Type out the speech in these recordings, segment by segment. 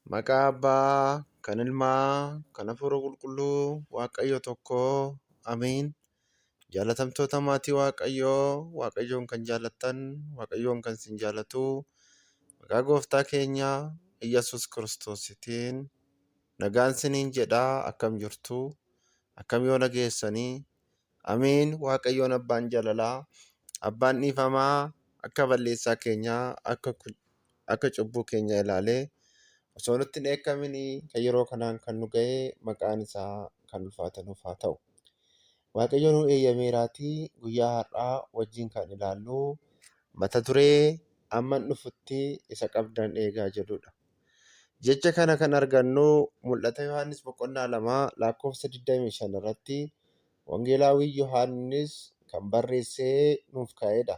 Maqaa Abbaa, kan Ilmaa, kan Hafuura Qulqulluu, Waaqayyo tokkoo, Ameen. Jaalatamtoota maatii Waaqayyoo, Waaqayyoon kan jaalattan, Waaqayyoon kan isin jaalatu, maqaa Gooftaa keenya Iyyasuus Kiristoositiin nagaan isiniin jedhaa. Akkam jirtu? Akkam yoo nageessanii? Ameen. Waaqayyoon Abbaan jaalalaa, Abbaan dhiifamaa akka balleessaa keenyaa, akka cubbuu keenyaa ilaalee osoo nutti hin dheekkaminii kan yeroo kanaan kan nu ga'e maqaan isaa kan ulfaate nuuf haa ta'u. Waaqayyo nu eeyyameeraatii guyyaa har'aa wajjin kan ilaallu mata duree amman dhufutti isa qabdan eegaa jedhudha. Jecha kana kan argannu Mul'ata Yohaannis boqonnaa 2 lakkoofsa 25 irratti Wangeelaawwi Yohaannis kan barreessee nuuf kaa'edha.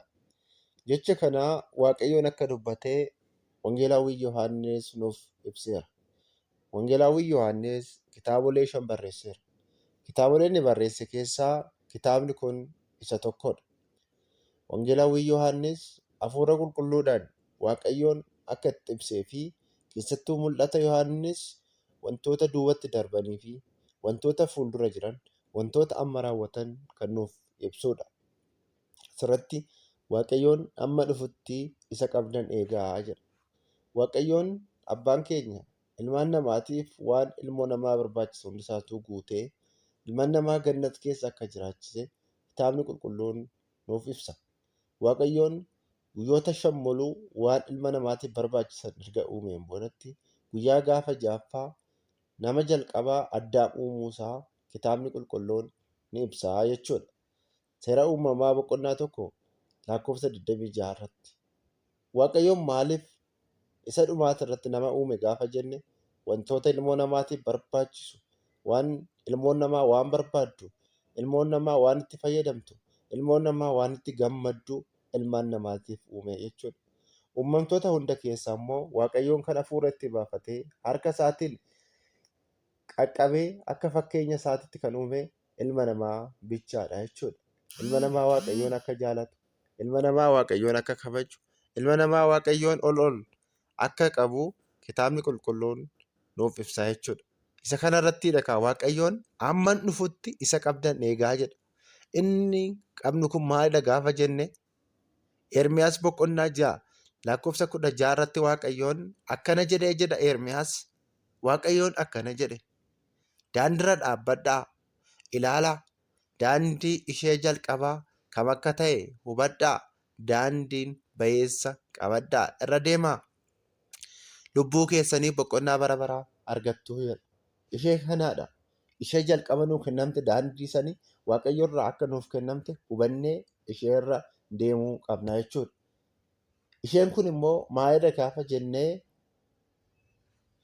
Jecha kana Waaqayyoon akka dubbate Wangeelaawwi Yohaannis nuuf ibseera. Wangeelaawwi Yohaannis kitaabolee 5 barreesseera. Kitaabolee inni barreesse keessaa kitaabni kun isa tokkodha. Wangeelaawwi Yohaannis hafuura qulqulluudhaan Waaqayyoon akka itti ibsee fi keessattuu mul'ata Yohaannis wantoota duubatti darbanii fi wantoota fuuldura jiran, wantoota amma raawwatan kan nuuf ibsudha. Asirratti Waaqayyoon amma dhufutti isa qabdan eegaa jedha. Waaqayyoon abbaan keenya ilmaan namaatiif waan ilmoo namaa barbaachisu hundisaatuu guutee ilmaan namaa gannat keessa akka jiraachise kitaabni qulqulluun nuuf ibsa. Waaqayyoon guyyoota 5 moluu waan ilma namaatiif barbaachisan erga uumeen boodatti guyyaa gaafa 6ffaa nama jalqabaa Addaam uumuusaa kitaabni qulqulluun ni ibsa jechuudha. Seera uumamaa boqonnaa 1 lakkoofsa 26 irratti. Waaqayyoon maaliif isa dhumaati irratti nama uume gaafa jenne wantoota ilmoo namaatiif barbaachisu, waan ilmoon namaa waan barbaaddu, ilmoon namaa waan itti fayyadamtu, ilmoon namaa waan itti gammaddu ilmaan namaatiif uume jechuudha. Uumamtoota hunda keessaa immoo Waaqayyoon kan hafuura itti baafatee harka isaatiin qaqqabee akka fakkeenya isaatitti kan uume ilma namaa bichaadha jechuudha. Ilma namaa Waaqayyoon akka jaalatu, ilma namaa Waaqayyoon akka kabaju, ilma namaa Waaqayyoon ol ol akka qabu kitaabni qulqulluun nuuf ibsa jechuudha. Isa kanarrattiidha kaa Waaqayyoon amman dhufutti isa qabdan eegaa jedha. Inni qabnu kun maalidha gaafa jenne Ermiyaas boqonnaa 6 lakkoofsa 16 irratti Waaqayyoon akkana jedhee jedha Ermiyaas. Waaqayyoon akkana jedhe. Daandiirra dhaabbadhaa, ilaalaa, daandii ishee jalqabaa kam akka ta'e hubadhaa, daandiin bayeessa qabadhaa, irra deemaa. Lubbuu keessanii boqonnaa bara baraa argattu jedha. Ishee kanaadha. Ishee jalqaba nuu kennamte daandii sanii Waaqayyo irraa akka nuuf kennamte hubannee ishee irra deemuu qabna jechuudha. Isheen kun immoo maalidha gaafa jennee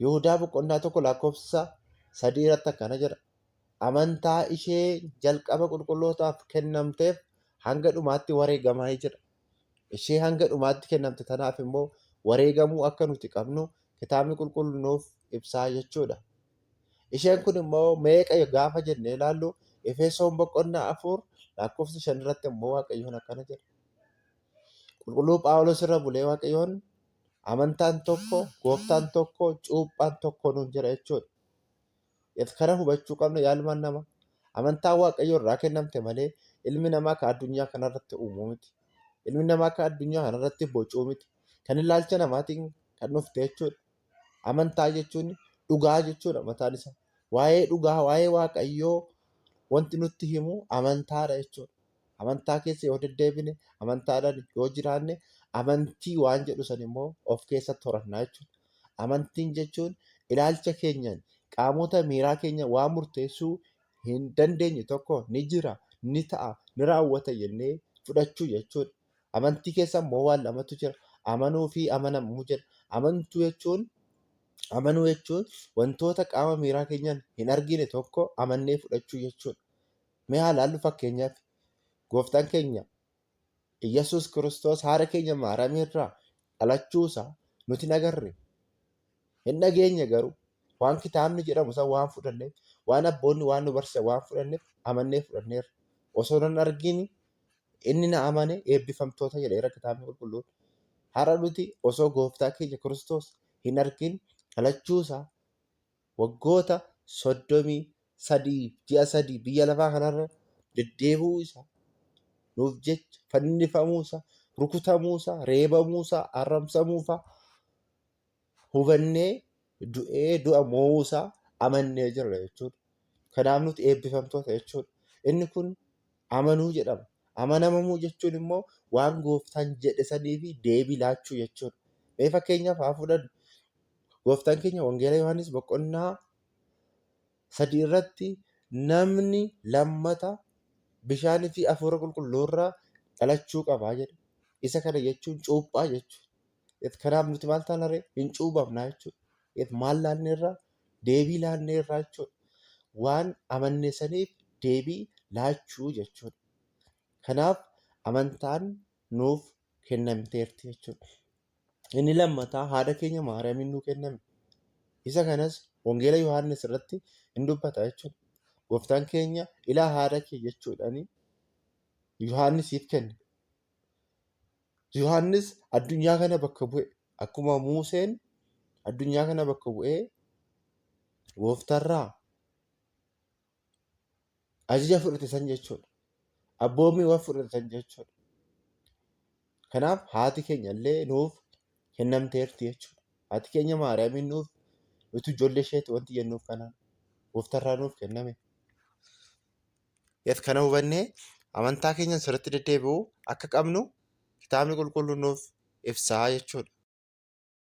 Yihudaa boqonnaa 1 lakkoofsa 3 irratti akkana jedha. Amantaa ishee jalqaba qulqullootaaf kennamteef hanga dhumaatti wareegamaa jedha. Ishee hanga dhumaatti kennamte tanaaf immoo wareegamuu akka nuti qabnu kitaabni qulqulluun nuuf ibsaa jechuudha. Isheen kun immoo meeqa gaafa jennee ilaallu Efesoon boqonnaa 4 lakkoofsa 5 irratti immoo Waaqayyoon akkana jedha. Qulqulluu Phaawulos irra bulee Waaqayyoon amantaan tokko, gooftaan tokko, cuuphaan tokko nuun jedha jechuudha. Kana hubachuu qabna yaa ilmaan namaa. Amantaa Waaqayyo irraa kennamte malee ilmi namaa kan addunyaa kanarratti uumuu miti. Ilmi namaa kan addunyaa kanarratti bocuu miti. Kan ilaalcha namaatiin kan dhufte jechuudha. Amantaa jechuun dhugaa jechuudha mataan isaa. Waa'ee dhugaa, waa'ee Waaqayyoo wanti nutti himu amantaadha jechuudha. Amantaa keessa yoo deddeebine, amantaadhaan yoo jiraanne, amantii waan jedhu san immoo of keessatti horannaa jechuudha. Amantiin jechuun ilaalcha keenyaan qaamota miiraa keenya waan murteessuu hin dandeenye tokko ni jira, ni ta'a, ni raawwata jennee fudhachuu jechuudha. Amantii keessa immoo waan lamatu jira. Amanuu fi amanamuu jira. Amantuu jechuun amanuu jechuun wantoota qaama miiraa keenyaan hin argine tokko amannee fudhachuu jechuudha. Mee haa ilaallu fakkeenyaaf gooftaan keenya Iyyasuus Kiristoos haadha keenya Maariyaamii irraa dhalachuusaa nuti hin agarre. Hin dhageenye garuu waan kitaabni jedhamu san waan fudhanneef waan abboonni waan nu barsiisan waan fudhanneef amannee fudhanneerra. Osoo nan argini inni na amane eebbifamtoota jedheera kitaabni qulqulluun. Har'a nuti osoo gooftaa keenya Kiristoos hin argin Dhalachuusaa waggoota 33 ji'a 3 biyya lafaa kanarra deddeebi'uu isaa nuuf jecha fannifamuu isaa, rukutamuu isaa, reebamuu isaa, arrabsamuu isaa hubannee du'ee du'a mo'uu isaa amannee jirra jechuudha. Kanaaf nuti eebbifamtoota jechuudha. Inni kun amanuu jedhama. Amanamamuu jechuun immoo waan gooftaan jedhe sanii fi deebii laachuu jechuudha. Mee fakkeenyaaf haa fudhannu. Gooftaan keenya Wangeela Yohaannis boqonnaa 3 irratti namni lammata bishaanii fi hafuura qulqulluurraa dhalachuu qabaa jedhe. Isa kana jechuun cuuphaa jechuudha. Kanaaf nuti maal taana ree? Hin cuuphamna jechuudha. Maal laanneerraa? Deebii laanneerraa jechuudha. Waan amanne saniif deebii laachuu jechuudha. Kanaaf amantaan nuuf kennamteerti jechuudha. Inni lammataa haadha keenya Maariyaamiin nuu kenname. Isa kanas Wangeela Yohaannis irratti hin dubbata jechuudha. Gooftaan keenya ilaa haadha kee jechuudhaan Yohaannisiif kenne. Yohaannis addunyaa kana bakka bu'e. Akkuma Muuseen addunyaa kana bakka bu'ee gooftarraa ajaja fudhate san jechuudha. Abboommiiwwan fudhate san jechuudha. Kanaaf haati keenya illee nuuf kennamteerti jechuudha. Haati keenya Maariyaamiin nuuf nuti ijoollee isheeti wanti jennuuf kanaan gooftarraa nuuf kenname. Yes, kana hubannee amantaa keenya sirriitti deddeebi'uu akka qabnu kitaabni qulqulluun nuuf ibsaa jechuudha.